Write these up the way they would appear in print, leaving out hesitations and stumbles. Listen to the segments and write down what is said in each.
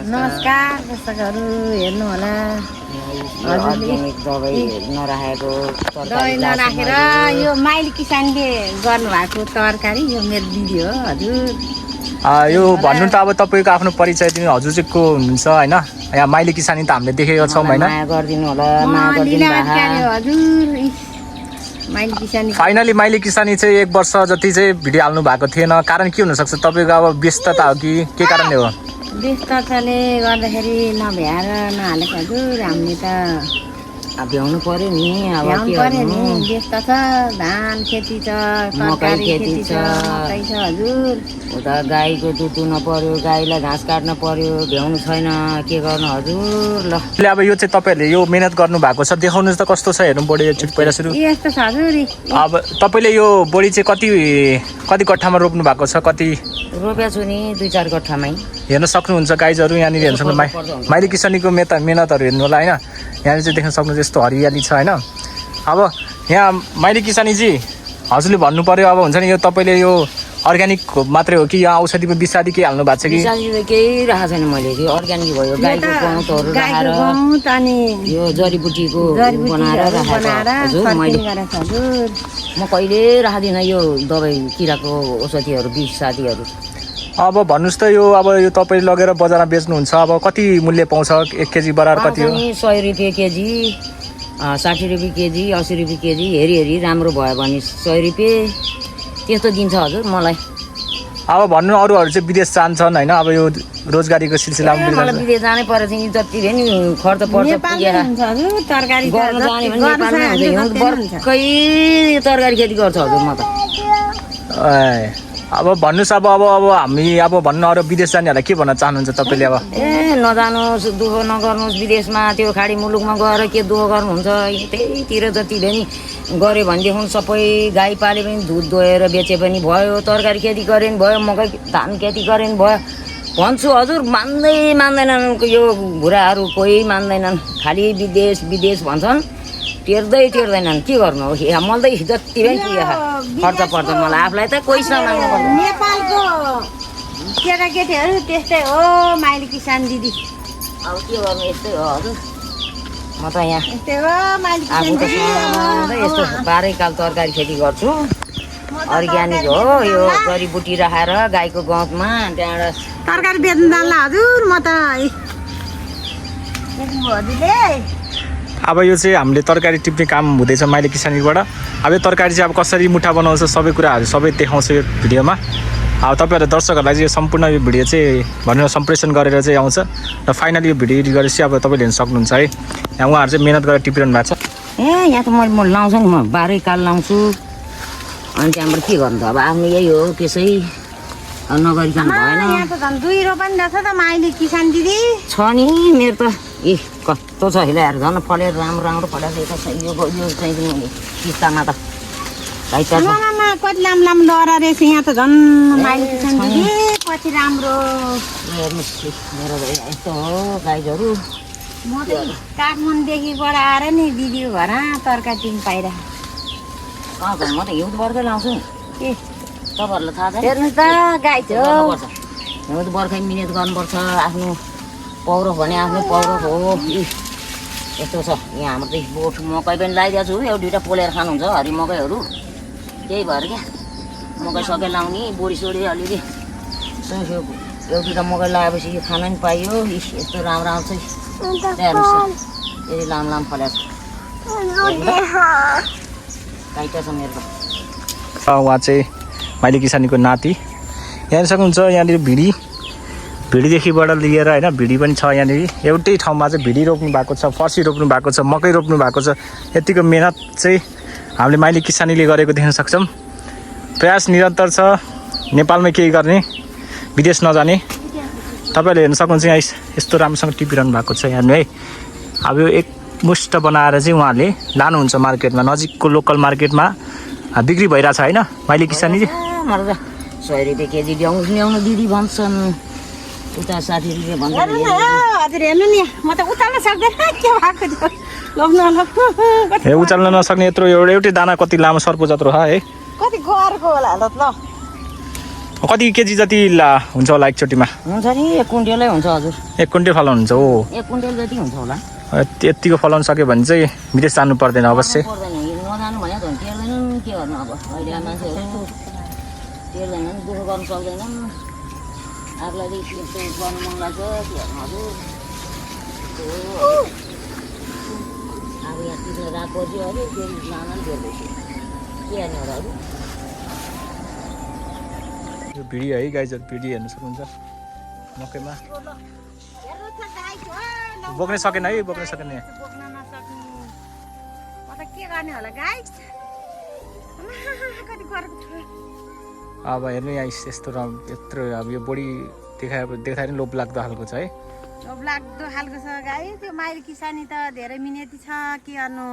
नमस्कार दर्शकहरू हेर्नु होला अर्ग्यानिक दबाई नराखेको दबाई नराखेर यो माइली किसानले गर्नुभएको तरकारी यो मेरो दिदी हो हजुर यो भन्नु त अब तपाईँको आफ्नो परिचय दिनु हजुर चाहिँ को हुनुहुन्छ होइन यहाँ माइली किसानी त हामीले देखेको छौँ होइन माया गरिदिनु होला माया गरिदिनु हजुर माइली किसानी फाइनली माइली किसानी चाहिँ 1 वर्ष जति चाहिँ भिडियो हाल्नु भएको थिएन कारण के हुनसक्छ तपाईँको अब व्यस्तता हो कि के कारणले हो व्यस्तताले गर्दाखेरि नभ्याएर नहालेको हजुर हामीले त भ्याउनु पर्यो नि अब भ्याउनु के पर्यो नि गर्नु व्यस्त छ धान खेती छ मकै तरकारी खेती खेती छ। छ मकै छ हजुर उता गाईको दुध दुहुन पर्यो गाईलाई घाँस काट्न पर्यो भ्याउनु छैन के गर्नु हजुर ल अहिले अब यो चाहिँ तपाईँहरूले यो मेहनत गर्नु भएको छ देखाउनुहोस् त कस्तो छ हेर्नु बढी एकचोटि पहिला सुरु यस्तो छ हजुर अब तपाईँले यो बोडी चाहिँ कति कट्ठामा रोप्नु भएको छ कति रोपेको छु नि 2-4 कट्ठामै हेर्न सक्नुहुन्छ गाइजहरू यहाँनिर हेर्नु सक्नु माइली किसानीको मेहनतहरू हेर्नु होला होइन यहाँनिर चाहिँ देख्न सक्नुहुन्छ यस्तो हरियाली छ होइन अब यहाँ माइली किसानीजी हजुरले भन्नु पर्यो अब हुन्छ नि यो तपाईँले यो अर्ग्यानिक मात्रै हो कि यहाँ औषधि विषादी के हाल्नु भएको छ कि विषादी केही राखेको छैन मैले त्यो अर्ग्यानिक भयो गाईको गउँतहरू राखेर गहुँत अनि यो जडीबुटीको बनाएर राखेको हजुर मैले हजुर म कहिले राख्दिनँ यो दबाई किराको औषधिहरू विषादीहरू अब भन्नुहोस् त यो अब यो तपाईँ लगेर बजारमा बेच्नुहुन्छ अब कति मूल्य पाउँछ 1 केजी बराबर कति हो 100 रुपियाँ केजी 60 रुपियाँ केजी 80 रुपियाँ केजी हेरी राम्रो भयो भने 100 रुपियाँ त्यस्तो दिन्छ हजुर मलाई अब भन्नु अरूहरू चाहिँ विदेश जान्छन् होइन अब यो रोजगारीको सिलसिलामा मलाई विदेश जानै पर्यो चाहिँ जति भए नि खर्च पर्छ नेपालमै हुन्छ हजुर तरकारी गर्न जाने भने नेपालमै हुन्छ बर्खै तरकारी खेती गर्छ हजुर म त अब भन्नुहोस् अब हामी अब भन्नु अरू विदेश जानेहरूलाई के भन्न चाहनुहुन्छ तपाईँले अब नजानुहोस् दुःख नगर्नुहोस् विदेशमा त्यो खाडी मुलुकमा गएर के दुःख गर्नुहुन्छ त्यहीतिर जति भए नि गऱ्यो भनेदेखि सबै गाई पाले पनि दुध दोहेर बेचे पनि भयो तरकारी खेती गरे पनि भयो मकै धान खेती गरे पनि भयो भन्छु हजुर मान्दैनन् यो बुढाहरू कोही मान्दैनन् खालि विदेश भन्छन् टेर्दैनन् के गर्नु हो मलाई जति पनि पुग्यो खर्च पर्छ मलाई आफूलाई त कोहीसँग माग्नु पर्छ नेपालको केटाकेटीहरू त्यस्तै हो माइली किसान दिदी अब के गर्नु यस्तै हो हजुर म त यहाँ यस्तै हो माइली आफू किसान त यस्तो 12 काल तरकारी खेती गर्छु अर्ग्यानिक हो यो जडीबुटी राखेर गाईको गउँतमा त्यहाँबाट तरकारी बेच्नु जान्ला हजुर म त अब यो चाहिँ हामीले तरकारी टिप्ने काम हुँदैछ माइली किसानीबाट अब यो तरकारी चाहिँ अब कसरी मुठा बनाउँछ सबै कुराहरू सबै देखाउँछ यो भिडियोमा अब तपाईँहरू दर्शकहरूलाई चाहिँ यो सम्पूर्ण यो भिडियो चाहिँ भनेर सम्प्रेषण गरेर चाहिँ आउँछ र फाइनली यो भिडियो एडिट गरेपछि अब तपाईँले हेर्न सक्नुहुन्छ है यहाँ उहाँहरू चाहिँ मेहनत गरेर टिपिरहनु भएको छ यहाँ त म लाउँछु नि म 12 काल लाउँछु अनि त्यहाँबाट के गर्नु त अब आफ्नो यही हो त्यसै नगरिकन भएन यहाँ त झन् 2 रोपनी रहेछ त माइली किसान दिदी छ नि मेरो त कस्तो छ हेलाएर झन् फलेर राम्रो फलेको छ यो चाहिँ मैले किस्तामा त कति लामो लहरा रहेछ यहाँ त झन् माइली किसान दिदी कति राम्रो हेर्नुहोस् मेरो यस्तो हो गाईहरू म त काठमाडौँदेखिबाट आएर नि दिदीको घर तरकारी टिम पाइरहेको म त हिउँद बर्खै लाउँछु नि के तपाईँहरूलाई थाहा छ हेर्नु त गाई थियो हिउँद बर्खै मिहिनेत गर्नुपर्छ आफ्नो पौरो भने आफ्नो पौरो हो यस्तो छ यहाँ हाम्रो त बोट मकै पनि लगाइदिएको छु एउटा 2टा पोलेर खानुहुन्छ हरि मकैहरू त्यही भएर क्या मकै सके लाउने बोडी अलिअलि एउटा 2टा मकै लगाएपछि यो खान पनि पाइयो यस्तो राम्रो आउँछ हेर्नुहोस् यति लामो फलेको छ काइटा छ मेरो त उहाँ चाहिँ माइली किसानीको नाति यहाँ सक्नुहुन्छ यहाँनिर भिडीदेखिबाट लिएर होइन भिडी पनि छ यहाँनिर एउटै ठाउँमा चाहिँ भिडी रोप्नु भएको छ फर्सी रोप्नु भएको छ मकै रोप्नु भएको छ यतिको मेहनत चाहिँ हामीले माइली किसानीले गरेको देख्न सक्छौँ प्रयास निरन्तर छ नेपालमै केही गर्ने विदेश नजाने तपाईँहरूले हेर्न सक्नुहुन्छ यहाँ यस्तो राम्रोसँग टिपिरहनु भएको छ यहाँ है अब यो एकमुष्ट बनाएर चाहिँ उहाँहरूले लानुहुन्छ मार्केटमा नजिकको लोकल मार्केटमा बिक्री भइरहेछ होइन माइली किसानी 100 रुपियाँ केजी ल्याउनु दिदी भन्छन् उता 60 रुपियाँ भन्छ हजुर हेर्नु नि म त उचाल्न सक्दैन के भएको थियो उचाल्न नसक्ने यत्रो एउटै दाना कति लामो सर्पो जत्रो है कति गरको होला ल कति केजी जति हुन्छ होला एकचोटिमा? हुन्छ नि 1 कुइन्टलै हुन्छ हजुर। 1 कुइन्टल फलाउनुहुन्छ हो? 1 कुइन्टल जति हुन्छ होला। त्यतिको फलाउन सक्यो भने चाहिँ विदेश जानु पर्दैन अवश्य। पर्दैन, नजानु भने त टेर्दैनन्, के गर्नु अब अहिले मान्छेहरू टेर्दैनन्, दुःख गर्नु सक्दैनन्। आफूलाई यस्तो गर्नु मन लाग्छ, के गर्नु हजुर। अब यहाँ तिम्रो रात पर्यो अरे फेरि नानाले टेर्दैछु, के गर्ने होला हजुर। यो भिडियो है गाइजहरू, भिडियो हेर्नु सक्नुहुन्छ मकैमा। बोक्न सकेन है, बोक्न सकेन। बोक्न नसक्नु म त के गर्ने होला गाइस। कति गरम छ। अब हेर्नु यहाँ यस्तो यत्रो अब यो बढी देखाएर नि लोभ लाग्दो खालको छ है। लोभ लाग्दो खालको छ गाइस। त्यो माइली किसानी त धेरै मिहिनेती छ, के गर्नु।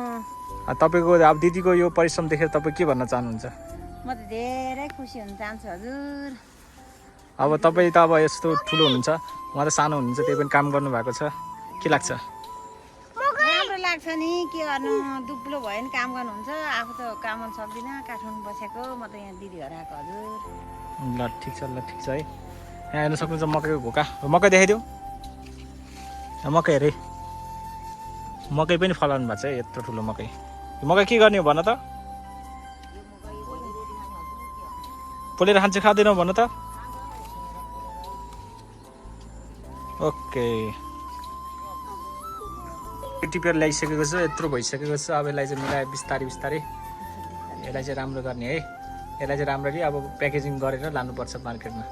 तपाईँको अब दिदीको यो परिश्रम देखेर तपाईँ के भन्न चाहनुहुन्छ? म त धेरै खुसी हुन चाहन्छु हजुर। अब तपाईँ त अब यस्तो ठुलो हुनुहुन्छ, उहाँ त सानो हुनुहुन्छ, त्यही पनि काम गर्नुभएको छ, के लाग्छ? राम्रो लाग्छ नि, के गर्नु। दुब्लो भयो नि काम गर्नुहुन्छ, आफू त काम गर्न सक्दिनँ, काठमाडौँ बसेको, म त यहाँ दिदी घर आएको हजुर। ल ठिक छ, ल ठिक छ है। यहाँ हेर्नु सक्नुहुन्छ मकैको घोका। मकै देखाइदिउँ, मकै हेरे, मकै पनि फलाउनु भएको छ है, यत्रो ठुलो मकै। मकै के गर्ने हो भन त? पोलेर खान्छ खाँदैनौ भन त? ओके, टिपेर ल्याइसकेको छ, यत्रो भइसकेको छ। अब यसलाई चाहिँ मिलाएर बिस्तारै बिस्तारै यसलाई चाहिँ राम्रो गर्ने है। यसलाई चाहिँ राम्ररी अब प्याकेजिङ गरेर लानुपर्छ मार्केटमा।